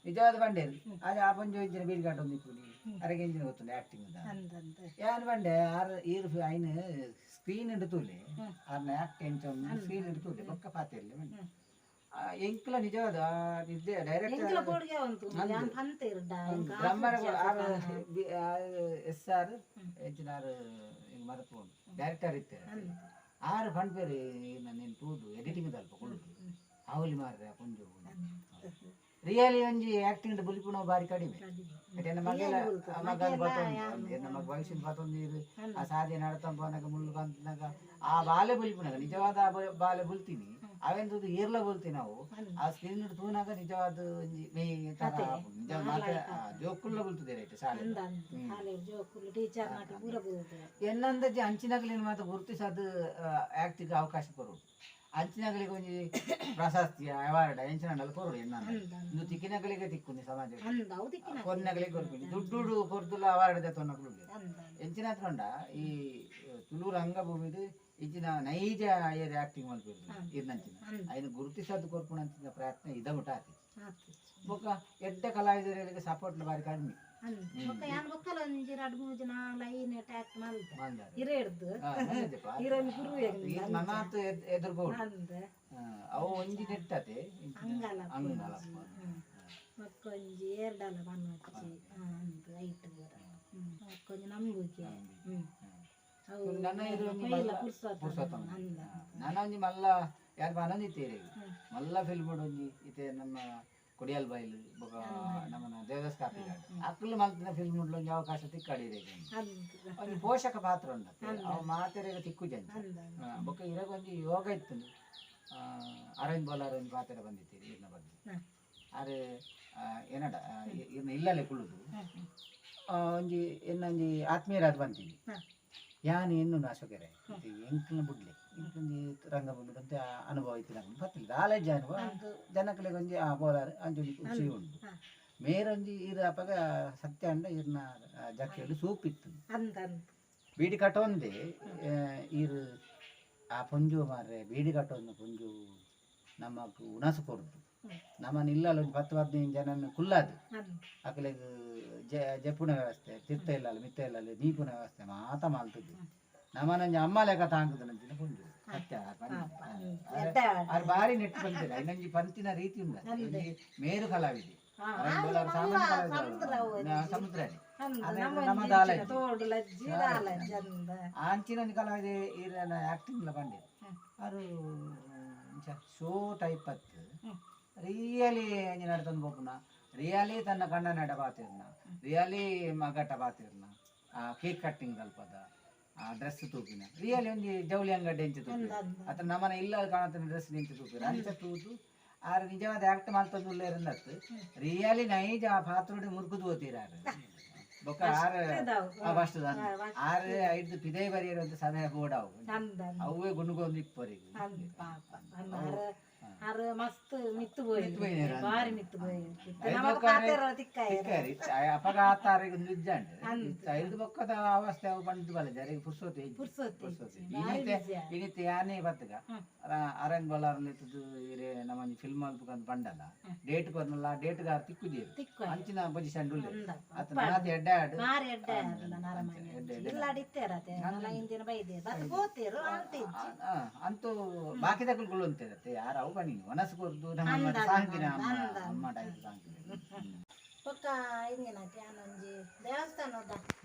ನಿಜವಾದ ಬಂಡೇರು ಅದು ಆ ಪಂಜು ಇಂಚಿನ ಬೀರ್ಗಾಟ ಒಂದು ಇಪ್ಪುನಿ ಅರೆಗೆ ಇಂಚಿನ ಗೊತ್ತುಂಡು ಆಕ್ಟಿಂಗ್ ಅಂದ್ ಅಂದ್. ಯಾನ್ ಬಂಡೆ ಆರ್ ಈರ್ ಐನ್ ಸ್ಕ್ರೀನ್ ಇಡು ತೂಲೆ ಆರ್ನ ಆಕ್ಟ್ ಎಂಚ ಸ್ಕ್ರೀನ್ ಇಡು ತೂಲೆ ಬೊಕ್ಕ ಪಾತೆರ್ಲೆ ಬಂಡೆ ಎಂಕ್ಲ ನಿಜವಾದ ನಿದ್ದೆ ಡೈರೆಕ್ಟರ್ ಎಂಕ್ಲ ಬೋಡ್ಗೆ ಉಂಟು ಯಾನ್ ಪಂತೇರ್ಡ ಎಂಕ್. ಬ್ರಹ್ಮರ ಆರ್ ಎಸ್ ಆರ್ ಎಂಚಿನಾರ್ ಇಂಗ್ ಮರಪು ಡೈರೆಕ್ಟರ್ ಇತ್ತೆ ಆರ್ ಫಂಡ್ಪೇರು ನೀನು ತೂದು ಎಡಿಟಿಂಗ್ ದಲ್ಪ ಕೊಡುದು ಆವಲಿ ಮಾರ್ರೆ ಪೊಂಜು ರಿಯಲಿ ಒಂಜಿ ಆಕ್ಟಿಂಗ್ ಬುಲಿಪುನ ಬಾರಿ ಕಡಿಮೆ. ಎನ್ನ ಮಗಲ ಮಗನ ಬತ್ತೊಂದು ಎನ್ನ ಮಗ ಭವಿಷ್ಯದ ಬತ್ತೊಂದು ಇರು ಆ ಸಾಧ್ಯ ನಡತಂಪನಾಗ ಮುಳ್ಳು ಕಂತನಾಗ ಆ ಬಾಲೆ ಬುಲಿಪುನಾಗ ನಿಜವಾದ ಆ ಬಾಲೆ ಬುಲ್ತೀನಿ ಅವೆಂತದ್ದು ಏರ್ಲ ಬುಲ್ತಿ ನಾವು ಆ ಸ್ಕ್ರೀನ್ ತೂನಾಗ ನಿಜವಾದ ಒಂಜಿ ಮೇ ತರ ಆಪುಂಡು. ನಿಜ ಮಾತ ಜೋಕುಲ್ಲ ಬುಲ್ತದೆ ರೈಟ್ ಶಾಲೆ. ಅಂದ್ ಅಂದ್. ಶಾಲೆ ಜೋಕುಲು ಟೀಚರ್ ನಕಲು ಪೂರ ಬುಲ್ದು. ಎನ್ನಂದಜಿ ಅಂಚಿನಗಲಿನ ಮಾತ ಗುರುತಿಸದು ಆಕ್ಟಿಗೆ ಅವಕಾಶ ಕೊರು ಅಂಚಿನಗಲಿಗೆ ಒಂಜಿ ಪ್ರಶಸ್ತಿ ಅವಾರ್ಡ್ ಎಂಚಿನ ಕೊರು ಎನ್ನ ಇಂದು ತಿಕ್ಕಿನಗಲಿಗೆ ತಿಕ್ಕುನಿ ಸಮಾಜ ಅಂದ್ ಅವು ದಿಕ್ಕಿನ. ಕೊರ್ನಗಲಿಗೆ ಕೊರ್ಪಿನಿ ದುಡ್ಡು ಕೊರ್ದುಲ ಅವಾರ್ಡ್ ದೆತ್ತೊನ್ನಕುಲು ಉಲ್ಲೆರ್. ಅಂದ್ ಅಂದ್. ಎಂಚಿನ ಹತ್ಕೊಂಡ ಈ ತುಳು ರಂಗಭೂಮಿದು ಇಂಚಿನ ನೈಜ ಏರ್ ಆಕ್ಟಿಂಗ್ ಮಲ್ಪೆರ್ ಇರ್ನಂಚಿನ ಐನ ಗುರುತಿಸದು ಕೊರ್ಪುನಂಚಿನ ಪ್ರಯತ್ನ ಇದ ಮುಟ ಆತಿ. ಆತು. ಬೊಕ್ಕ ಎಡ್ಡೆ ಕಲಾವಿದರಿಗೆ ಸಪೋರ್ಟ್ ಬಾರಿ ಕಡಿಮೆ. ಅಂದ್ ಬೊಕ್ಕ ಯಾನ್ ಬೊಕ್ಕಲ ಒಂಜಿ ರಡ್ಡ್ ಮೂಜಿ ನಾಲ್ ಐನ್ ಟ್ಯಾಕ್ ಮಲ್ತೆ. ಮಂದಾರ. ಇರೆಡ್ದು. ಮಲ್ದಿದ್ದೆಪ್ಪ. ಇರೊಂಜಿ ಗುರು ಈ ನನಾತ್ ಎದುರ್ಬೋಡು. ಅಂದ್. ಅವು ಒಂಜಿ ನೆಟ್ಟತೆ ಅಂಗಾಲ. ಅಂಗಾಲಪ್ಪ. ಬೊಕ್ಕೊಂಜಿ ಏರ್ಡಲ ಪನ್ನೊಚ್ಚಿ ಅಂದ್ ಐಟ್ ಪೂರ ಬೊಕ್ಕೊಂಜಿ ನಂಬುಗೆ ಅವು ನನ್ನ ಇದು ಒಂಜಿ ಕೊಯ್ಲ ಮಲ್ಲ ಪುರ್ಸೊತ್ತು. ಪುರ್ಸೊತ್ತು. ಅಂದ್. ನನ್ನ ಒಂಜಿ ಮಲ್ಲ ಯಾರು ಪನೊಂದಿತ್ತೇರಿ ಮಲ್ಲ ಫಿಲ್ಮ್ ಒಂಜಿ ಇತ್ತೆ ನಮ್ಮ ಕೊಡಿಯಲ್ ಬೈಲ್ ಬೊಕ ನಮ್ಮನ ದೇವದಾಸ್ ಕಾಪಿಕಾಡ್ ಅಕ್ಕಲು ಮಲ್ತಿನ ಫಿಲ್ಮ್ ಒಂಜಿ ಅವಕಾಶ ತಿಕ್ಕಾಡಿರೆ ಅಂದ್. ಒಂಜಿ ಪೋಷಕ ಪಾತ್ರ ಉಂಡತ್ತೆ ಅವು ಮಾತೆರೆಗ್ ತಿಕ್ಕುಜಂಚ. ಅಂದ್. ಬೊಕ ಇರಗ್ ಒಂಜಿ ಯೋಗ ಇತ್ತು ಅರವಿಂದ್ ಬೋಲಾರ್ ಒಂಜಿ ಪಾತ್ರ ಬಂದಿತ್ತೀರಿ ಇರ್ನ ಬಗ್ಗೆ ಆರ್ ಏನಡ ಇರ್ನ ಇಲ್ಲಲೆ ಕುಳ್ಳುದು ಒಂಜಿ ಎನ್ನ ಒಂಜಿ ಆತ್ಮೀಯರಾದ್ ಬಂತೀನಿ ಯಾನ್ ಎನ್ನುನ ಅಶೋಕೆರೆ ಎಂಕ್ಲ ಬುಡ್ಲೆ ಎಂಕ್ಲೊಂಜಿ ರಂಗಭೂಮಿ ಒಂತೆ ಅನುಭವ ಇತ್ತು ನಂಗೆ ಬತ್ತಿಲ್ಲ ದಾಲೇಜ್ ಅನುಭವ ಅಂಕ್ ಜನಕ್ಲೆಗ್ ಒಂಜಿ ಆ ಬೋಲಾರ್ ಅಂಚೊಂಜಿ ಖುಷಿ ಉಂಡು ಮೇರೊಂಜಿ ಇರ್ ಅಪಗ ಸತ್ಯ ಅಂಡ ಇರ್ನ ಜಕ್ಕೆಲು ಸೂಪ್ ಇತ್ತು ಅಂದ್ ಅಂದ್. ಬೀಡಿ ಕಟ್ಟೊಂದೆ ಈರ್ ಆ ಪೊಂಜು ಮಾರ್ರೆ ಬೀಡಿ ಕಟ್ಟೊಂದು ಪೊಂಜು ನಮಕ್ ಉಣಸು ಕೊರ್ದು ನಮ್ಮನ್ನ ಇಲ್ಲಲ್ಲ ಒಂಜಿ 10 15 ಜನನ್ ಕುಲ್ಲಾದು ಅಂದ್. ಅಕಲೆಗ್ ಜೆಪ್ಪುನ ವ್ಯವಸ್ಥೆ ತಿರ್ತ ಇಲ್ಲಲ್ಲ ಮಿತ್ತ ಇಲ್ಲಲ್ಲ ನೀಪುನ ವ್ಯವಸ್ಥೆ ಮಾತ ಮಲ್ತುದು. ನಮನೊಂಜಿ ಅಮ್ಮ ಲೆಕ್ಕ ತಾಂಕುದನಂಚಿನ ಪುಂಜು ಸತ್ಯ ಆರ್ ಬಾರಿ ನೆಟ್ ಪಂತಿರ ಇನ್ನೊಂಜಿ ಪಂತಿನ ರೀತಿ ಉಂಡು ಒಂಜಿ ಮೇರು ಕಲಾವಿದೆ ಸಾಮಾನ್ಯ ಕಲಾವಿದ ಸಮುದ್ರ ಅಂಚಿನ ಒಂಜಿ ಕಲಾವಿದೆ ಈರನ ಆಕ್ಟಿಂಗ್ ಲ ಪಂಡೆ ಆರು ಶೋ ಟೈಪ್ ಅತ್ತು ರಿಯಲಿ ಅಂಚಿ ನಡ್ತೊಂದು ಪೋಪುನ ರಿಯಲಿ ತನ್ನ ಕಣ್ಣ ನಡ ಪಾತಿರ್ನ ರಿಯಲಿ ಮಗಟ ಪಾತಿರ್ನ ಆ ಕೇಕ್ ಕಟ್ಟಿಂಗ್ ಅಲ್ಪದ ಆ ಡ್ರೆಸ್ ತೂಪಿನ ರಿಯಲಿ ಒಂಜಿ ಜವಳಿ ಅಂಗಡಿ ಎಂಚ ತೂಪಿನ ಅತ್ತ ನಮನ ಇಲ್ಲ ಕಾಣತಿನ ಡ್ರೆಸ್ ಎಂಚ ತೂಪಿನ ಅಂಚ ತೂದು ಆರ್ ನಿಜವಾದ ಆಕ್ಟ್ ಮಲ್ತೊಂದು ಉಲ್ಲೇರಂದತ್ತು ರಿಯಲಿ ನೈಜ ಆ ಪಾತ್ರೋಡು ಮುರ್ಕುದು ಹೋತೀರ ಬೊಕ್ಕ ಆರ್ ಫಸ್ಟ್ ಆರ್ ಐದು ಪಿದೈ ಬರಿಯರಂತ ಸಮಯ ಬೋರ್ಡ್ ಅವು ಅವೇ ಗುಣಗೊಂದು ಇಪ್ಪರಿಗೆ ಆರ್ ಮಸ್ತ್ ಮಿತ್ತು ಪೋಯಿ ಬಾರಿ ಮಿತ್ತು ಪೋಯಿ ಅಪಗ ಆತಾರಿಗೆ ಒಂದು ಇಜ್ಜಾಂಡ್ ಐದು ಬೊಕ್ಕದ ಅವಸ್ಥೆ ಅವು ಬಂದು ಬಲ್ಲ ಜರಿಗೆ ಪುರ್ಸೊತ್ತು ಪುರ್ಸೊತ್ತು ಇನಿತೆ ಇನಿತೆ ಯಾನೇ ಬತ್ತಗ ಅರಂಗ್ ಬೊಲಾರ್ಲಿ ಇತ್ತದು ಇರೆ ನಮ್ಮೊಂಜಿ ಫಿಲ್ಮ್ ಅಲ್ಪಕಂತ ಬಂಡಲ ಡೇಟ್ ಕೊರ್ನಲ್ಲ ಡೇಟ್ ಗಾರ್ ತಿಕ್ಕುಜೇರು ಅಂಚಿನ ಪೊಸಿಷನ್ ಉಲ್ಲೆ ಅತ್ತ ನಾತಿ ಎಡ್ಡೆ ಆಡು ಬಾರಿ ಎಡ್ಡೆ ಅಂತೂ ಬಾಕಿದಕ್ಕಲು ಅಂತಿರತ್ತೆ ಯಾರು ಅವು ಬನ್ನಿ ಮನಸ್ಸು ಕೊರ್ದು ನಮ್ಮ ಸಾಂಕಿನ ಅಮ್ಮ ಅಮ್ಮ ಟೈಪ್ ಸಾಂಕಿನ. ಬೊಕ್ಕ ಇಂದಿನ ಒಂಜಿ ದೇವಸ್ಥಾನದ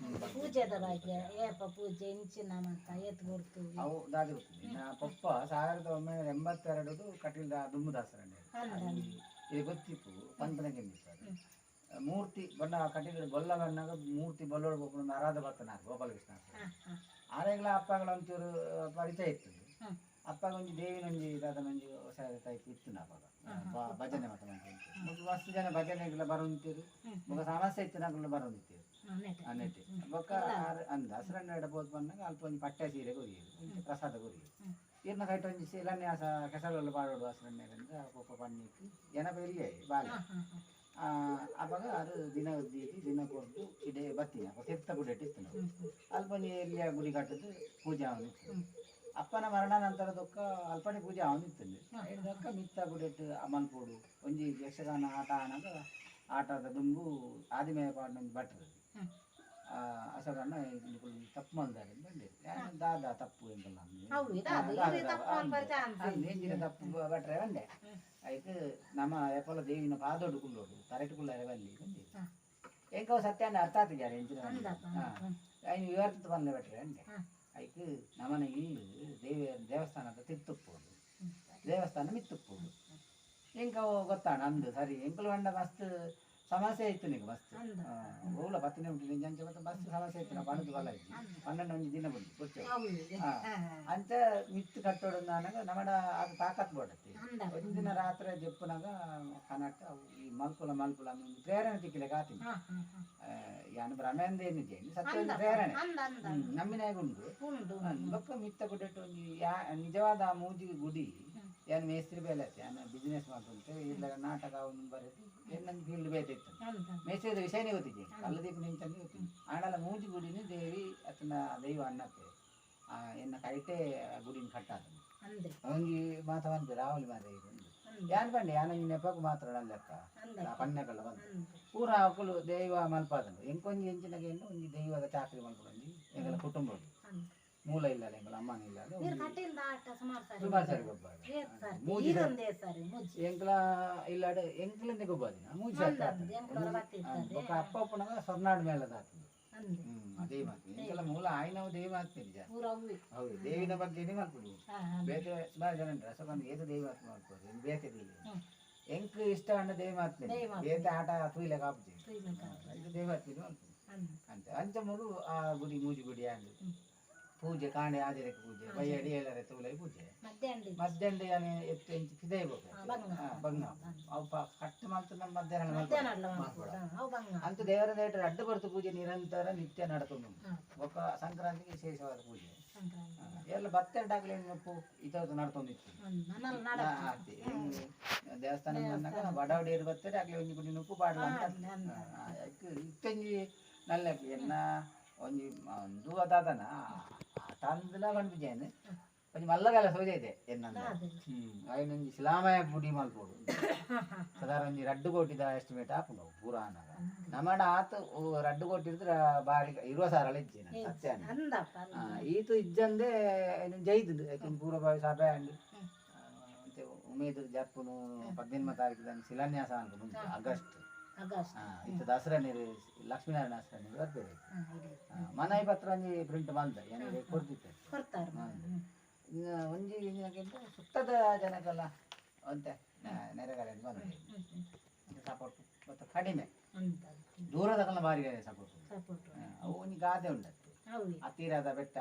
ಪೂಜೆದ ಬಗ್ಗೆ ಏಪ ಪೂಜೆ ಇಂಚಿನ ಮತ್ತ ಏತ್ ಗುರ್ತು ಅವು ದಾದಿ ಗೊತ್ತಿದೆ ನಾ ಪಪ್ಪ 1982 ಕಟೀಲ್ ದುಮ್ಮದಾಸರಣ್ಣ ಇದು ಗೊತ್ತಿತ್ತು ಪಂಪನ ಕೆಂದಿತ್ತು ಮೂರ್ತಿ ಬಣ್ಣ ಕಟೀಲ್ ಬೊಲ್ಲ ಬಣ್ಣಗ ಮೂರ್ತಿ ಬೊಲ್ಲೋಡು ಬೋಪನ ಆರಾಧ ಬರ್ತನಾರ್ ಗೋಪಾಲಕೃಷ್ಣ ಆರೆಗ್ಲ ಅಪ್ಪಗಳ ಒಂಚೂರು ಪರಿಚಯ ಇತ್ತು. ಅಪ್ಪಗ ಒಂಜಿ ದೇವಿನೊಂಜಿ ದಾದನೊಂಜಿ ಹೊಸ ಟೈಪ್ ಇತ್ತು ಅಪ್ಪಗ ಭಜನೆ ಮಾತ ಮಾಡ್ಕೊಂಡು ಮಸ್ತ್ ಜನ ಭಜನೆಗಳ ಬರೋಂತೀರು ಬೊಕ ಸಮಸ್ಯೆ ಇತ್ತು ನಕಲು ಬರೋಂತೀರು ಅನ್ನೆಟ್ಟಿ ಬೊಕ್ಕ ಅಂದ ಹಸಿರಣ್ಣ ಎಡಬೋದು ಬಂದಾಗ ಅಲ್ಪ ಒಂಜಿ ಪಟ್ಟೆ ಸೀರೆ ಕೊರಿಯರು ಒಂಜಿ ಪ್ರಸಾದ ಕೊರಿಯರು ಇರ್ನ ಕೈಟ್ ಒಂಜಿ ಶಿಲಾನ್ಯಾಸ ಕೆಸರಲ್ಲ ಪಾಡೋಡು ಹಸಿರಣ್ಣ ಪೊಪ್ಪ ಪಣ್ಣಿತ್ತು ಜನಪ ಇಲ್ಲೇ ಬಾಲೆ ಅವಾಗ ಅದು ದಿನ ದೀತಿ ದಿನ ಕೊಟ್ಟು ಇಡೇ ಬತ್ತೀನಿ ಅಪ್ಪ ತಿರ್ತ ಗುಡಿ ಇತ್ತು ನಾವು ಅಲ್ಪ ಒಂಜಿ ಎಲ್ಲಿಯ ಗುಡಿ ಕಟ್ಟದ್ದು ಪೂಜೆ ಅವನಿತ್ತು. ಅಪ್ಪನ ಮರಣ ನಂತರ ದೊಕ್ಕ ಅಲ್ಪನೆ ಪೂಜೆ ಅವನಿತ್ತು ದೊಕ್ಕ ಮಿತ್ತ ಗುಡಿಟ್ಟು ಅಮಲ್ಪೋಡು ಒಂಜಿ ಯಕ್ಷಗಾನ ಆಟ ಆನಗ ಆಟದ ದುಂಬು ಆದಿಮಯ ಪಾಡ್ನೊಂದು ಭಟ್ರು ಅಸಗಣ್ಣ ತಪ್ಪು ಮಲ್ದಾರೆ ಬಂದೆ ದಾದಾ ತಪ್ಪು ಎಂಬಲ್ಲ ಎಂಜಿನ ತಪ್ಪು ಭಟ್ರೆ ಬಂದೆ ಐಕ್ ನಮ್ಮ ಎಪ್ಪಲ ದೇವಿನ ಪಾದೋಡು ಕುಲ್ಲೋಡು ತರೆಟು ಕುಲ್ಲಾರೆ ಬಲ್ಲಿ ಬಂದೆ ಎಂಕವು ಸತ್ಯ ಅರ್ಥ ಆತಿದ್ದಾರೆ ಎಂಜಿನ ಐನು ವಿವರ್ತ ಬಂದೆ ಭಟ್ರೆ ಅಂದೆ ಐಕ್ ನಮನ ಇಲ್ಲಿ ದೇವಿ ದೇವಸ್ಥಾನದ ತಿರ್ತುಪ್ಪೋಡು ದೇವಸ್ಥಾನ ಮಿತ್ತುಪ್ಪೋಡು ಎಂಕವು ಗೊತ್ತಾಣ ಅಂದು ಸರಿ ಎಂಕುಲು ಬಂಡ ಮಸ್ತ್ ಸಮಸ್ಯೆ ಇತ್ತು ನಿಂಗೆ ಮಸ್ತ್ ಓಲ ಪತ್ತಿನ ಉಂಟು ಅಂಚೆ ಮತ್ತೆ ಮಸ್ತ್ ಸಮಸ್ಯೆ ಇತ್ತು ನಾವು ಪಣದು ಬಲ್ಲ ಇತ್ತು 12 ಒಂಜಿ ದಿನ ಬಂದು ಪುಚ್ಚೆ ಅಂಚ ಮಿತ್ತು ಕಟ್ಟೋಡು ನಾನಾಗ ನಮಡ ಅದು ತಾಕತ್ ಬೋಡತ್ತಿ ಒಂದು ದಿನ ರಾತ್ರಿ ಜಪ್ಪುನಾಗ ಕನಟ ಈ ಮಲ್ಕುಲ ಮಲ್ಕುಲ ಒಂದು ಪ್ರೇರಣೆ ತಿಕ್ಕಲೆ ಕಾತೀನಿ ಯಾನು ಭ್ರಮೆಂದ ಏನಿದೆ ಸತ್ಯ ಒಂದು ಪ್ರೇರಣೆ ನಮ್ಮಿನಾಗ ಉಂಟು ಬೊಕ್ಕ ಮಿತ್ತ ಗುಡ್ಡೆಟ್ಟು ಒಂಜಿ ಯಾ ನಿಜವಾದ ಆ ಮೂಜಿ ಗುಡಿ ಯಾನು ಮೇಸ್ತ್ರಿ ಬೇಲೆ ಆಯ್ತು ಯಾನು ಬಿಸ್ನೆಸ್ ಮಾಡ್ತಂತೆ ಇಲ್ಲ ನಾಟಕ ಅವನು ಬರೆದು ನನ್ನ ಫೀಲ್ಡ್ ಬೇತಿತ್ತು ಮೇಸ್ತ್ರಿದ ವಿಷಯನೇ ಗೊತ್ತಿದ್ದೆ ಕಲ್ಲದೀಪ ನಿಂತಂಗೆ ಗೊತ್ತಿತ್ತು ಆಣಲ ಮೂಜಿ ಗುಡಿನ ದೇವಿ ಅತನ ದೈವ ಅನ್ನತ್ತೆ ಎನ್ನ ಕೈಟೆ ಗುಡಿನ ಕಟ್ಟಾದ ಅವಂಗಿ ಮಾತವಂತೆ ರಾಹುಲ್ ಮಾರೆ ಯಾನ್ ಪಂಡೆ ಯಾನ ನೆಪకు ಮಾತ್ರ ಲೆಕ್ಕ ಪಣ್ಣೆಕಲ್ಲ ಬಂದು ಪೂರ ಅಕುಲು ದೈವ ಮಲ್ಪಾದನು ಎಂಕೊಂಜಿ ಎಂಚಿನಗೆ ಒಂಜಿ ದೈವದ ಚಾಕ್ರಿ ಮಲ್ಪೊಂಜಿ ಎಂಗಲ ಕುಟುಂಬ ಮೂಲ ಇಲ್ಲ ಎಂಗಲ ಅಮ್ಮನ ಇಲ್ಲ ಸುಮಾರು ಸಾರಿ ಗೊಬ್ಬ ಎಂಕಲ ಇಲ್ಲಾಡ ಎಂಕಲಂದೆ ಗೊಬ್ಬಾದಿನ ಮೂಜಿ ಸಾರಿ ಬೊಕ್ಕ ಅಪ್ಪ ಅಪ್ಪನಾಗ ಸ್ವರ್ನಾಡ್ ಮೇಲದ ಆತಂದು ಅದೇ ಮಾತು ಎಂಕಲ ಮೂಲ ಆಯ್ನವು ದೇವಿ ಮಾತ್ಮೇಲೆ ಜಾಸ್ತಿ ಹೌದು ದೇವಿನ ಬಗ್ಗೆ ಮಲ್ಪುಡು ಬೇತೆ ಸುಮಾರು ಜನ ಉಂಟು ರಸಬಂದು ಏತ ದೇವಿ ಮಾತು ಮಾಡ್ಬೋದು ಬೇತೆ ದೇವಿ ಎಂಕ್ ಇಷ್ಟ ಅಣ್ಣ ದೇವಿ ಮಾತ್ಮೇಲೆ ಬೇತೆ ಆಟ ತೂಯಿಲೆ ಕಾಪುಜಿ ಇದು ದೇವಿ ಮಾತ್ಮೇಲೆ ಮಲ್ಪುಡು ಅಂತ ಅಂಚ ಮೂರು ಆ ಗುಡಿ ಮೂಜಿ ಗುಡಿ ಅಂದು ಪೂಜೆ ಕಾಂಡೆ ಆಜರಕ್ಕೆ ಪೂಜೆ ಬೈಯಡಿ ಏಳರೆ ತೂಲೈ ಪೂಜೆ ಮಧ್ಯಾಹ್ನ ಯಾನೆ ಎತ್ತು ಇಂಚು ಪಿದೈ ಬಂಗ ಅವು ಕಟ್ಟು ಮಲ್ತು ನಮ್ಮ ಮಧ್ಯಾಹ್ನ ಮಲ್ಪಡ ಅಂತ ದೇವರ ದೇಟರ್ ಅಡ್ಡ ಬರ್ತು ಪೂಜೆ ನಿರಂತರ ನಿತ್ಯ ನಡ್ಕೊಂಡು ಒಕ್ಕ ಸಂಕ್ರಾಂತಿಗೆ ವಿಶೇಷವಾದ ಪೂಜೆ ಎಲ್ಲ ಬತ್ತೆರಡಾಗ್ಲಿ ಮುಪ್ಪು ಇದತ್ತು ನಡ್ಕೊಂಡಿತ್ತು ದೇವಸ್ಥಾನ ಬಂದಾಗ ಬಡವಡಿಯರು ಬತ್ತಾರೆ ಆಗ್ಲಿ ಒಂಜಿ ಗುಡಿ ನುಪ್ಪು ಪಾಡಲ ಅಂತ ಇತ್ತಂಜಿ ನಲ್ಲ ಎನ್ನ ಒಂಜಿ ಒಂದು ಅದಾದನ ಆಟ ಅಂದಲ ಪನ್ಪಿಜೇನು ಒಂಜಿ ಮಲ್ಲಗಲ ಸೋಜೈತೆ ಎನ್ನ. ದಾದೆನ? ಐನೊಂಜಿ ಶಿಲಾಮಯ ಗುಡಿ ಮಲ್ಪೊಡು. ಸಾಧಾರಣ ಒಂಜಿ 2 ಕೋಟಿದ ಎಸ್ಟಿಮೇಟ್ ಆಪುಂಡು ಅವು ಪೂರ ಆನಗ. ನಮ್ಮಡ ಆತ್ 2 ಕೋಟಿ ಇದ್ರೆ ಬಾರಿ 20 ಸಾವಿರ ಇಜ್ಜಿ ನನ್ನ ಸತ್ಯ. ಅಂದಪ್ಪ ಅಂದ. ಈತು ಇಜ್ಜಂದೆ ಐನ್ ಜೈದುಂಡು. ಐತಿನ್ ಪೂರ್ವಭಾವಿ ಸಭೆ ಆಂಡ್. ಅಂತೆ ಉಮೇದ್ ಜಪ್ಪುನು 18 ತಾರೀಕು ದಾನಿ ಶಿಲಾನ್ಯಾಸ ಅನ್ಕೊಂಡು ಉಂಟು, ಆಗಸ್ಟ್. ಆಗಸ್ಟ್. ಇತ್ತೆ ದಸರಾ ನೀರು, ಲಕ್ಷ್ಮೀನಾರಾಯಣ ದಸರಾ ನೀರು ಬರ್ಪೇರು. ಇದೆ. ಮನವಿ ಪತ್ರ ಒಂಜಿ ಪ್ರಿಂಟ್ ಮಲ್ದ ಏನಿದೆ ಕೊಡ್ತಿತ್ತೆ. ಕೊಡ್ತಾರ. ಇನ್ನು ಒಂಜಿ ಏನಕ್ಕಿಂತ ಸುತ್ತದ ಜನಕ್ಕೆಲ್ಲ ಅಂತೆ ನೆರೆಗಾರೆ ಬಂದ ಸಪೋರ್ಟ್ ಮತ್ತು ಕಡಿಮೆ. ಅಂತ. ದೂರದಕ್ಕೆಲ್ಲ ಬಾರಿ ಸಪೋರ್ಟ್. ಸಪೋರ್ಟ್. ಅವು ಒಂಜಿ ಗಾದೆ ಉಂಡತ್ತು. ಹೌದು. ಹತ್ತಿರದ ಬೆಟ್ಟ.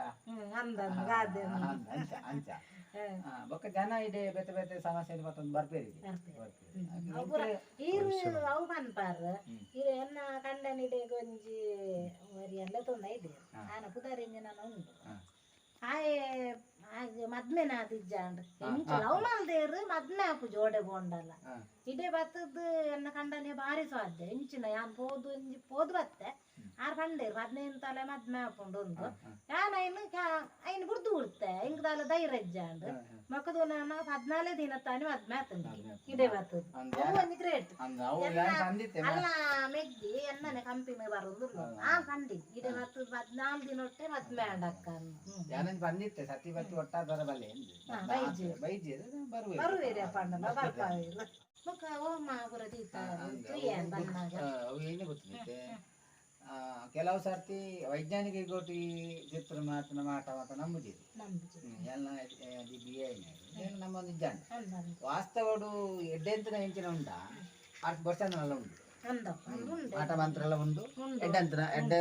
ಅಂದ ಗಾದೆ. ಅಂದ, ಅಂಚ ಅಂಚ. ಬೊಕ್ಕ ಜನ ಇದೆ ಬೇತೆ ಬೇತೆ ಸಮಸ್ಯೆ ಮತ್ತೊಂದು ಬರ್ಪೇರಿಗೆ. ಬರ್ಪೇರು. ಅವು ಪೂರ ಈರು ಅವು ಪನ್ಪಾರ್ ಈರು ಎನ್ನ ಕಂಡನಿಡೆಗ್ ಒಂಜಿ ಒರಿಯಲ್ಲ ತೊಂದ ಇದೆ. ಆನ ಪುದರಿಂಜಿ ನಾನು ಉಂಡು. ಆಯೆ ಆಗ ಮದ್ಮೆನ ಆದಿಜ್ಜಾಂಡ್ ಎಂಚ ಲವ್ ಮಲ್ದೇರು ಮದ್ಮೆ ಆಪುಜಿ ಓಡೆ ಬೋಂಡಲ. ಇಡೆ ಬತ್ತದ್ ಎನ್ನ ಕಂಡನೆ ಬಾರಿ ಸಾಧ್ಯ ಇಂಚಿನ ಯಾನ್ ಪೋದು ಒಂಜಿ ಪೋದು ಬತ್ತೆ. ಆರ್ ಪಂಡೇರು 15 ತಲೆ ಮದ್ಮೆ ಆಪುಂಡು ಒಂದು. ಯಾನ್ ಐನು ಐನ್ ಬುಡ್ದು ಬಿಡ್ತೆ ಇಂಕ್ ದಾಲ ಧೈರ್ಯ ಇಜ್ಜಾಂಡ್. ಮೊಕದು ನಾನು 14 ದಿನ ತಾನೆ ಮದ್ಮೆ ಆತಂಗೆ ಇಡೆ ಬತ್ತದ್. ಅವು ಒಂಜಿ ಗ್ರೇಟ್. ಅಂದ ಅವು ಯಾನ್ ತಂದಿತ್ತೆ. ಅಲ್ಲ ಮೆಗ್ಗಿ ಎನ್ನನೆ ಕಂಪಿನ ಬರೋದು ಆ ಪಂಡಿ ಇಡೆ ಬತ್ತದ್ 14 ದಿನ ಒಟ್ಟೆ ಮದ್ಮೆ ಆಂಡಕ್ಕ. ಯಾನೊಂಜಿ ಬಂದಿತ್ತೆ ಸತಿ ಬತ್ತಿ ಒಟ್ಟಾದರ ಬಲ್ಲೆ. ಬೈಜೇರು. ಬೈಜೇರು ಬರುವೆ. ಬರುವೇರಿ ಅಪ್ಪಣ್ಣನ ಬರ್ಪಾವೇರು. ಬೊಕ್ಕ ಓಮ ಪೂರ ದೀತ ತುಯ್ಯನ್ ಬನ್ನಾಗ. ಅವು ಏನು ಗೊತ್ತಿರುತ್ತೆ, ಕೆಲವು ಸರ್ತಿ ವೈಜ್ಞಾನಿಕ ಗೋಟಿ ಚಿತ್ರ ಮಾತನ ಮಾಟ ಮಾತ ನಂಬುದಿರು. ನಂಬುಜಿ. ಎಲ್ಲ ಬಿ ಎ ನಮ್ಮ ಒಂದು ಇಜ್ಜಾಂಡ. ಅಂದ. ವಾಸ್ತವಡು ಎಡ್ಡೆಂತನ ಎಂಚಿನ ಉಂಡ ಅರ್ಥ ಬರ್ಸಂದನೆಲ್ಲ ಉಂಟು. ಅಂದಪ್ಪ ಉಂಡೆ. ಮಾಟ ಮಂತ್ರ ಎಲ್ಲ ಉಂಟು. ಎಡ್ಡಂತನ ಎಡ್ಡೆ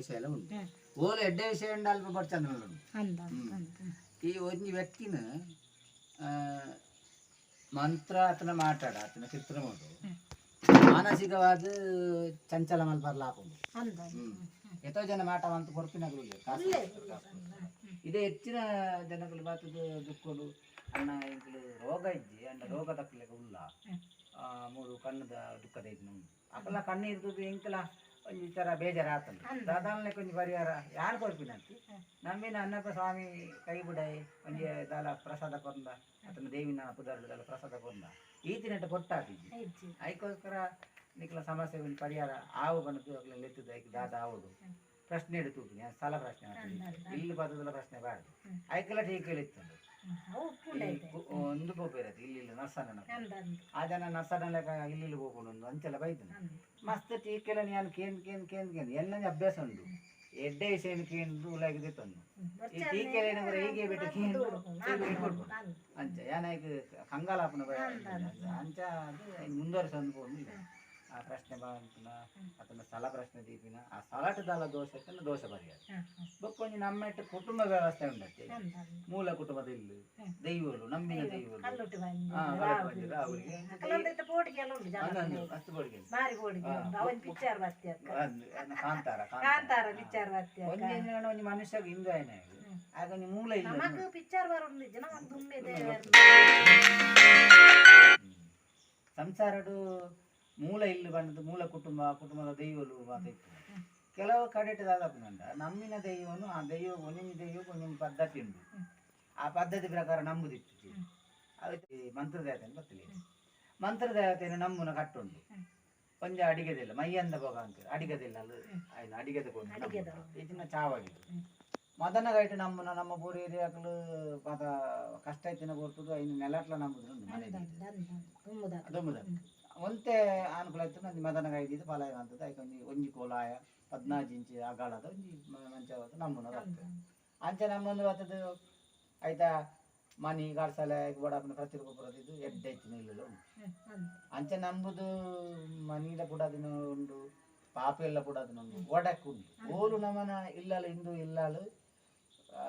ವಿಷಯ ಎಲ್ಲ ಉಂಟು. ಓಲು ಎಡ್ಡೆ ವಿಷಯ ಉಂಡು ಅಲ್ಪ ಬರ್ಚಂದ್ರಲ್ಲ ಉಂಟು. ಅಂದ ಅಂದ. ಈ ಒಂಜಿ ವ್ಯಕ್ತಿನ ಮಂತ್ರ ಆತನ ಮಾಟಾಡ ಆತನ ಚಿತ್ರ ಮಾಡು ಮಾನಸಿಕವಾದ ಚಂಚಲ ಮಲ್ಪರ್ಲ ಆಪುಂಡು. ಅಂದ. ಎತೋ ಜನ ಮಾಟ ಮಂತ್ರ ಕೊರ್ಪಿನಕುಲು ಉಲ್ಲೆರ್, ಕಾಸು ಕಾಸು. ಇದೇ ಹೆಚ್ಚಿನ ಜನಕುಲು ಬಾತದ ದುಕ್ಕೊಡು ಅಣ್ಣ ಎಂಕುಲು ರೋಗ ಇಜ್ಜಿ ಅಣ್ಣ ರೋಗ ತಕ್ಕಲೆಕ ಉಲ್ಲ. ಮೂರು ಕಣ್ಣುದ ದುಃಖದ ಇದ್ದು ಅಕಲ ಕಣ್ಣು ಇರ್ತದೆ. ಎಂಕಲ ಒಂಜಿ ಥರ ಬೇಜಾರು ಆತಂದು ದಾದಾನ್ಲೆಕ್ಕ ಒಂಜಿ ಪರಿಹಾರ ಯಾರು ಕೊರ್ಪಿನಂತಿ ನಂಬಿನ ಅನ್ನಪ್ಪ ಸ್ವಾಮಿ ಕೈ ಬುಡೈ ಒಂಜಿ ದಾಲ ಪ್ರಸಾದ ಕೊಂದ ಆತನ ದೇವಿನ ಪುದರ್ಡು ದಾಲ ಪ್ರಸಾದ ಕೊಂದ ಈತಿನಟ್ಟ ಪೊಟ್ಟಾತಿಜ್ಜಿ. ಇಜ್ಜಿ. ಐಕೋಸ್ಕರ ನಿಕ್ಲ ಸಮಸ್ಯೆ ಒಂಜಿ ಪರಿಹಾರ ಆವು ಪಂಡುದು ಅಕ್ಲೆ ಲೆತ್ತುದು ಐಕ್ ದಾದ ಆವೊಡು ಪ್ರಶ್ನೆ ಇಡು ತೂಪಿನಿ ಸ್ಥಳ ಪ್ರಶ್ನೆ ಮಾಡ್ತೀನಿ ಇಲ್ಲಿ ಪದದಲ್ಲ ಪ್ರಶ್ನೆ ಬಾರ್ದು ಐಕೆಲ್ಲ ಟೀಕೆಲ್ ಇತ್ತುಂಡು. ಅವು ಉಪ್ಪುಂಡೆ. ಈ ಒಂದು ಪೋಪೇರದು ಇಲ್ಲಿ ಇಲ್ಲಿ ನರ್ಸನ ಅಂದ ಅಂದ. ಆ ಜನ ನರ್ಸನ ಲೆಕ್ಕ ಇಲ್ಲಿ ಇಲ್ಲಿ ಪೋಪುಂಡು ಒಂದು ಅಂಚೆಲ್ಲ ಬೈದನು. ಅಂದ. ಮಸ್ತ್ ಟೀಕೆಲ ನಾನು ಕೇಂದ್ ಕೇಂದ್ ಕೇಂದ್ ಕೇಂದ್ ಎಲ್ಲ ಅಭ್ಯಾಸ ಉಂಟು. ಎಡ್ಡೆ ವಿಷಯ ಕೇಂದು ಉಲಾಗಿದೆ ತಂದು ಈ ಟೀಕೆಲ ಏನಂದ್ರೆ ಹೀಗೆ ಬಿಟ್ಟು ಕೇಂದು ಕೊಡ್ಬೋದು. ಅಂಚ ಯಾನಾಯ್ಕ ಕಂಗಾಲಾಪನ ಭಯ ಅಂಚ ಅದು ಮುಂದುವರಿಸೊಂದು ಪೋಂದಿಲ್ಲ. ಆ ಪ್ರಶ್ನೆ ಬಾಂತಿನ ಅತನ ಸ್ಥಳ ಪ್ರಶ್ನೆ ದೀಪಿನ ಆ ಸ್ಥಳಟದಲ್ಲ ದೋಷ ಇತ್ತಲ್ಲ ದೋಷ ಪರಿಹಾರ. ಬೊಕ್ಕ ಒಂಜಿ ನಮ್ಮೆಟ್ಟು ಕುಟುಂಬ ವ್ಯವಸ್ಥೆ ಉಂಡತ್ತೆ. ಅಂದ ಅಂದ. ಮೂಲ ಕುಟುಂಬದ ಇಲ್ಲು ದೈವಲು ನಂಬಿನ ದೈವಲು. ಕಲ್ಲುಟ್ಟಿ ಬಂಜಿ. ಕಲ್ಲುಟ್ಟಿ ಬಂಜಿ, ರಾಹುಲ್ಗೆ. ಅಕಲೊಂದು ಪೋಟಿಗೆ ಎಲ್ಲ ಉಂಟು ಜನ. ಅಂದು ಮಸ್ತ್ ಬೋಡಿಗೆ. ಬಾರಿ ಪೋಟಿಗೆ ಉಂಟು. ಅವನ್ ಪಿಕ್ಚರ್ ಬತ್ತಿ ಅಕ್ಕ. ಅಂದು ಏನ ಕಾಂತಾರ. ಕಾಂತಾರ ಪಿಕ್ಚರ್ ಬತ್ತಿ ಅಕ್ಕ. ಒಂಜಿ ಏನ ಒಂಜಿ ಮನುಷ್ಯಗ್ ಹಿಂದೂ ಆಯ್ನ ಆಗ ಒಂಜಿ ಮೂಲ ಇಲ್ಲ. ನಮಗ್ ಪಿಕ್ಚರ್ ಬರೋದು ಜನ ದುಮ್ಮಿದೆ. ಸಂಸಾರಡು ಮೂಲ ಇಲ್ಲು ಬಂದದ್ದು ಮೂಲ ಕುಟುಂಬ ಕುಟುಂಬದ ದೈವಲು ಮಾತ ಇತ್ತು. ಕೆಲವು ಕಡೆಟ್ ದಾದಾಪುಂಡ ನಮ್ಮಿನ ದೈವನು ಆ ದೈವ ಒಂದೊಂದು ದೈವಕ್ಕೆ ಒಂದೊಂದು ಪದ್ಧತಿ ಉಂಟು. ಆ ಪದ್ಧತಿ ಪ್ರಕಾರ ನಂಬುದಿತ್ತು. ಅದು ಮಂತ್ರದೇವತೆಯನ್ನು ಗೊತ್ತಿಲ್ಲ. ಮಂತ್ರದೇವತೆಯನ್ನು ನಂಬುನ ಕಟ್ಟುಂಡು ಒಂಜಿ ಅಡಿಗೆದಿಲ್ಲ ಮೈಯಂದ ಭೋಗ ಅಂತಾರೆ ಅಡಿಗದಿಲ್ಲ ಅಲ್ಲಿ ಆಯ್ನ ಅಡಿಗೆದ ಕೊಂಡು ಇದನ್ನ ಚಾವಡಿ ಮದನ ಗೈಟ್ ನಂಬುನ ನಮ್ಮ ಪೂರ ಏರಿಯಾಕ್ಲು ಪಾತ ಕಷ್ಟ ಐತಿನ ಕೊರ್ತದ್ದು ಐನು ನೆಲಟ್ಲ ನಂಬುದು ಉಂಟು ಮನೆ. ದುಮ್ಮುದ. ದೊಮ್ಮದ ಒಂತೆ ಅನುಕೂಲ ಇತ್ತು. ಒಂಜಿ ಮದನ ಗೈದಿದ್ದು ಫಲಾಯ ಅಂತದ್ದು ಐಕ್ ಒಂಜಿ ಒಂಜಿ ಕೋಲಾಯ 14 ಇಂಚ್ ಅಗಾಳದ ಒಂಜಿ ಮಂಚ ನಂಬುನ ಬರ್ತದೆ. ಅಂಚೆ ನಮ್ಮೊಂದು ಬರ್ತದೆ ಆಯ್ತಾ ಮನಿ ಗಾಡ್ಸಲೆ ಬೋಡಾಪನ ಪ್ರತಿರೂಪ ಬರೋದಿದ್ದು ಎಡ್ಡೆ ಇತ್ತಿನ ಇಲ್ಲೆಲ್ಲ ಉಂಟು. ಅಂಚೆ ನಂಬುದು ಮನೀದ ಪುಡದಿನ ಉಂಡು ಪಾಪ ಎಲ್ಲ ಪುಡದಿನ ಉಂಡು ಒಡಕ್ ಉಂಡು. ಓಲು ನಮನ ಇಲ್ಲಲು ಹಿಂದೂ ಇಲ್ಲಲು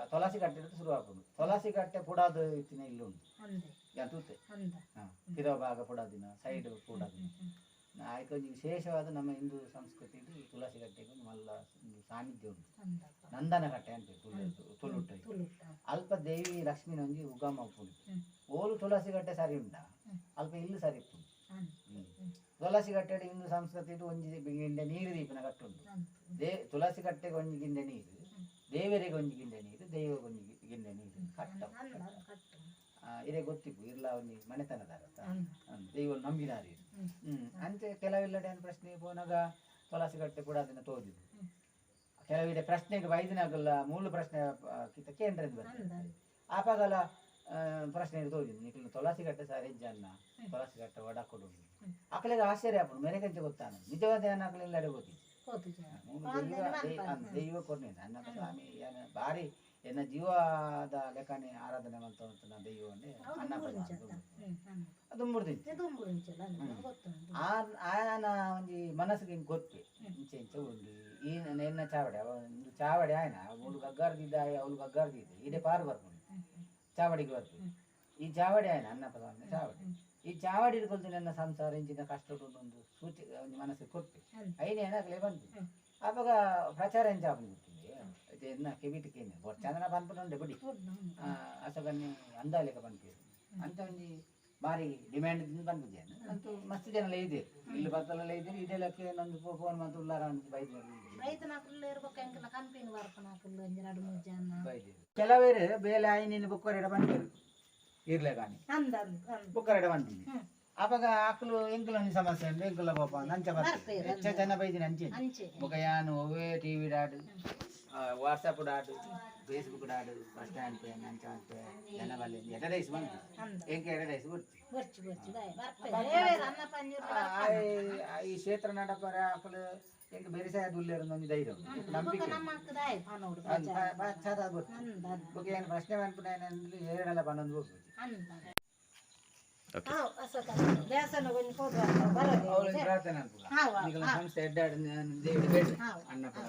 ತುಳಸಿ ಕಟ್ಟೆ ಶುರು ಆಪುಂಡು. ತುಳಸಿ ಕಟ್ಟೆ ಪುಡಾದು ಇತ್ತಿನ ಇಲ್ಲು ಉಂಟು. ಅಂದೆ. ಯಾನ್ ತೂತೆ. ಅಂದ. ಪಿರವು ಭಾಗ ಪುಡಾದಿನ ಸೈಡ್ ಪುಡಾದಿನ ಆಯ್ಕೆ ಒಂಜಿ ವಿಶೇಷವಾದ ನಮ್ಮ ಹಿಂದೂ ಸಂಸ್ಕೃತಿದು ಈ ತುಳಸಿ ಕಟ್ಟೆಗೆ ಒಂದು ಮಲ್ಲ ಒಂದು ಸಾನ್ನಿಧ್ಯ ಉಂಟು. ಅಂದಪ್ಪ. ನಂದನ ಕಟ್ಟೆ ಅಂತ ತುಳು ತುಳುಟ. ತುಳುಟ. ಅಲ್ಪ ದೇವಿ ಲಕ್ಷ್ಮೀನ ಒಂಜಿ ಉಗಮ ಉಪ್ಪುಂಡು. ಓಲು ತುಳಸಿ ಕಟ್ಟೆ ಸರಿ ಉಂಟಾ ಅಲ್ಪ ಇಲ್ಲು ಸರಿ ಉಪ್ಪುಂಡು. ಅಂದ. ತುಳಸಿ ಕಟ್ಟೆಡ್ ಹಿಂದೂ ಸಂಸ್ಕೃತಿ ಒಂಜಿ ಗಿಂಡೆ ನೀರು ದೀಪನ ಕಟ್ಟುಂಡು. ತುಳಸಿ ಕಟ್ಟೆಗೆ ಒಂಜಿ ಗಿಂಡೆ ನೀರು, ದೇವರಿಗೆ ಒಂಜಿ ಗಿಂಡೆ ನೀರು, ದೈವಕ್ಕೆ ಒಂಜಿ ಗಿಂಡೆ ನೀರು ಕಟ್ಟ. ಇರೇ ಗೊತ್ತಿಪ್ಪು ಇರ್ಲ ಒಂಜಿ ಮನೆತನದಾರ ದೈವ ನಂಬಿನಾರಿ. ಅಂಚೆ ಕೆಲವೆಲ್ಲಡೆ ಪ್ರಶ್ನೆ ಪೋನಾಗ ತುಳಸಿ ಕಟ್ಟೆ ಕೂಡ ಅದನ್ನ ತೋಜುದು. ಕೆಲವಿಡೆ ಪ್ರಶ್ನೆಗೆ ವೈದ್ಯನಾಗಲ್ಲ ಮೂಲ ಪ್ರಶ್ನೆ ಕಿತ್ತ ಕೇಂದ್ರ ಬರ್ತದೆ. ಆಪಗಲ ಪ್ರಶ್ನೆ ತೋಜುದು ನಿಖಿಲ್ ತುಳಸಿ ಕಟ್ಟೆ ಸಾರ್ ಹೆಜ್ಜನ್ನ ತುಳಸಿ ಕಟ್ಟೆ ಒಡ ಕೊಡು. ಅಕಲಿಗೆ ಆಶ್ಚರ್ಯ ಆಪುಂಡು ಮೇರೆಗಂಚೆ ಗೊತ್ತಾನ ನಿಜವಾದ ಏನಾಗಲಿಲ್ಲ ಗೊತ್ತಿತ್ತು. ದೈವ ಕೊರ್ನೇನು ಅನ್ನ ಸ್ವಾಮಿ ಏನ ಬಾರಿ ಎನ್ನ ಜೀವದ ಲೆಕ್ಕನೆ ಆರಾಧನೆ ಮಾಡ್ತಾ ದೈವವನ್ನೇ ಅನ್ನ ಅದು ಮುರಿದಿತ್ತು. ಆಯನ ಒಂಜಿ ಮನಸ್ಸಿಗೆ ಹಿಂಗೆ ಗೊತ್ತು ಇಂಚೆ ಇಂಚೆ ಉಂಡು ಈ ಎನ್ನ ಚಾವಡಿ ಒಂದು ಚಾವಡಿ ಆಯನ ಅವಳು ಗಗ್ಗಾರ್ದಿದ್ದ ಅವಳು ಗಗ್ಗಾರ್ದಿದ್ದೆ ಇದೇ ಪಾರು ಬರ್ಕೊಂಡು ಚಾವಡಿಗೆ ಬರ್ತೀವಿ. ಈ ಚಾವಡಿ ಆಯನ ಅನ್ನಪ್ಪ ಸ್ವಾಮಿ ಚಾವಡಿ. ಈ ಚಾವಡಿ ಹಿಡ್ಕೊಳ್ತೀನಿ ನನ್ನ ಸಂಸಾರ ಇಂಚಿನ ಕಷ್ಟ ಒಂದು ಸೂಚಿ ಒಂಜಿ ಮನಸ್ಸಿಗೆ ಕೊಟ್ಟು ಐನೇ ಏನಾಗಲೇ ಬಂತು. ಆವಾಗ ಪ್ರಚಾರ ಎಂಚ ಆಪುಂಡು ಗೊತ್ತಿದೆ ಎನ್ನ ಕೆಬಿಟ್ ಕೇನೆ ಚಂದನ ಪನ್ಪುಂಡೆ ಬಿಡಿ ಅಸಗನ್ನಿ ಅಂದಾಲೆಕ ಪನ್ಪೇರು ಅಂತ ಒಂಜಿ ಬಾರಿ ಡಿಮ್ಯಾಂಡ್ ಪನ್ಪುಜೆ ಅಂತೂ ಮಸ್ತ್ ಜನ ಇದೆ ಇಲ್ಲಿ ಬತ್ತಲೆಲ್ಲ ಇದ್ದೀರಿ ಇದೆಲ್ಲಕ್ಕೆ ನಂದು ಫೋನ್ ಮತ್ತು ಉಲ್ಲಾರ ಬೈದು ಕೆಲವೇರು ಬೇಲೆ ಆಯ್ನಿನ ಬುಕ್ಕರೆಡ ಪನ್ಪೇರು ಇರ್ಲೆ ಕಾಣಿ ಬುಕ್ಕರೆಡ ಬಂತೀನಿ. ಅವಾಗ ಆಕಲು ಎಂಕುಲ ಒಂಜಿ ಸಮಸ್ಯೆ ಅಂದ್ರೆ ಎಂಕುಲ ಪಾಪ ನಂಚ ಬರ್ತದೆ ಹೆಚ್ಚ ಜನ ಬೈದಿನ ಅಂಚೆ ಬೊಕ ಯಾನು ಒವ್ವೇ ಟಿವಿ ಡಾಡು ವಾಟ್ಸಪ್ ಡಾಡು ಫೇಸ್ಬುಕ್ ಡಾಡು ಬಸ್ ಸ್ಟ್ಯಾಂಡ್ ಪೇ ನಂಚ ಅಂತೆ ಜನ ಬಲ್ಲೆ ಎಡಡೈಸ್ ಬಂತು ಎಂಕೆ ಎಡಡೈಸ್ ಬರ್ತು. ಈ ಕ್ಷೇತ್ರ ನಡಪರ ಆಕಲು ಎಂಕ್ ಬೆರಿಸಾಯ ದುಲ್ಲೇರು ಒಂಜಿ ಧೈರ್ಯ ನಂಬಿಕೆ ಗೊತ್ತು. ಬೊಕ ಏನು ಪ್ರಶ್ನೆ ಮನ್ಪುನ ಏರಡಲ ಪನ್ನೊಂದು ಹೋಗ್ಬೋದು. ಪ್ರಾರ್ಥನೆ ಅನ್ಪುಗ ಸಂಸ್ಥೆ ಎಡ್ಡಾಡ್ ದೇವಿ ಬೇಡ ಅಣ್ಣಪ್ಪ.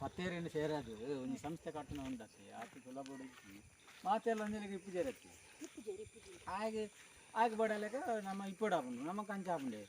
ಪತ್ತೇರಿನ ಸೇರದು ಒಂದು ಸಂಸ್ಥೆ ಕಟ್ಟಣ ಉಂಡತ್ತೆ ಆತು ಸುಲಭ ಮಾತೆಲ್ಲ ಒಂದಿನಕ್ಕೆ ಇಪ್ಪುಜೇರತ್ತೆ ಹಾಗೆ ಹಾಗೆ ಬಡಲೆಕ ನಮ್ಮ ಇಪ್ಪಡು ಆಪುಂಡು ನಮ್ಮ ಕಂಚ ಆಪುಂಡೆ.